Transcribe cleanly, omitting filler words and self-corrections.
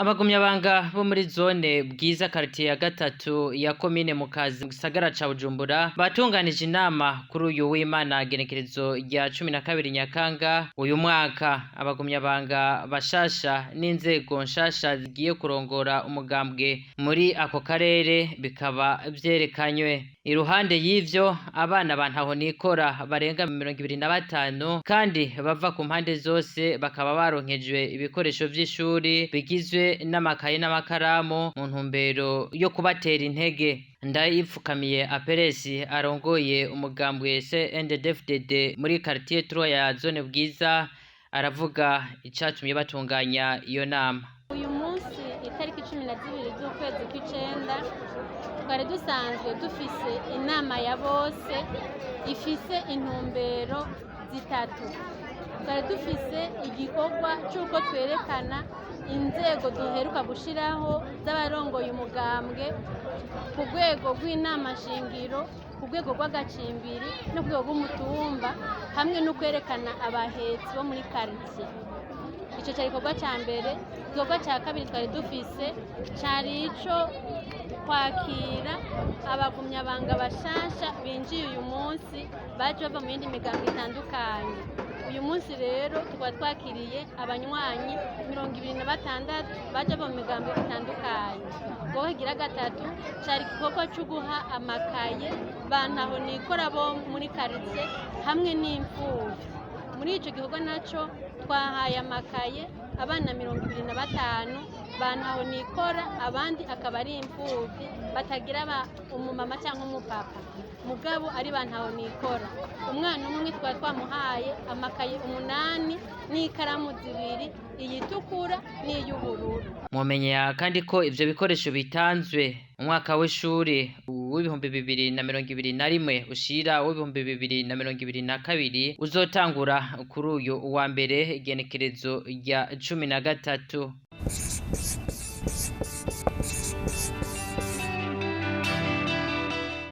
Abagumyabanga bo muri zone Bwiza, quartier ya gatatu ya komine Mukazi, mu gisagara ca Bujumbura, batunganije inama kuri uyu w'Imana, genekerezo rya 12 Nyakanga uyu mwaka. Abagumyabanga bashasha n'inzego nshasha zigiye kurongora umugambwe muri ako karere bikaba vyerekanywe. Iruhande y'ivyo, abana ba ntahonikora barenga 25 kandi bava ku mpande zose bakaba baronkejwe ibikoresho vy'ishuri bigizwe n'amakaye n'amakaramu mu ntumbero yo kubatera intege. Ndayipfukamiye Aperesi, arongoye umugambwe CNDD-FDD muri quartier 3 ya zone Bwiza, aravuga icatumye batunganya iyo nama. Uyu munsi, itariki 12 z'ukwezi kw'icenda, twari dusanzwe dufise inama ya bose ifise intumbero zitatu. Twari dufise igikorwa c'uko twerekana inzego duheruka gushiraho z'abarongoye umugambwe ku rwego rw'inama shingiro, ku rwego rw'agacimbiri no ku rwego rw'umutumba, hamwe no kwerekana abahetsi bo muri karitsiye. Ico cari igikorwa ca mbere. Igikorwa ca kabiri twari dufise cari ico kwakira abagumyabanga bashasha binjiye uyu munsi, baje bava mu yindi migambo itandukanye. Uyu munsi rero tukaba twakiriye abanywanyi 26 baje bava mu migambo itandukanye. Igikorwa kigira gatatu cari igikorwa co guha amakaye bantaho nikora bo muri karitsiye hamwe n'imfuvyi. Muri ico gikorwa naco twahaye amakaye abana 25 bantaho nikora, abandi akaba ari imfuvyi batagira umumama cyangwa umupapa, mugabo ari bantaho nikora. Umwana umwe twari twamuhaye amakaye 8 n'ikaramu 2, iyitukura n'iy'ubururu. Mwomenya kandi ko ivyo bikoresho bitanzwe umwaka w'ishuri w'2021 ushira w'2022 uzotangura kuri uyu wa mbere, igenekerezo rya 13.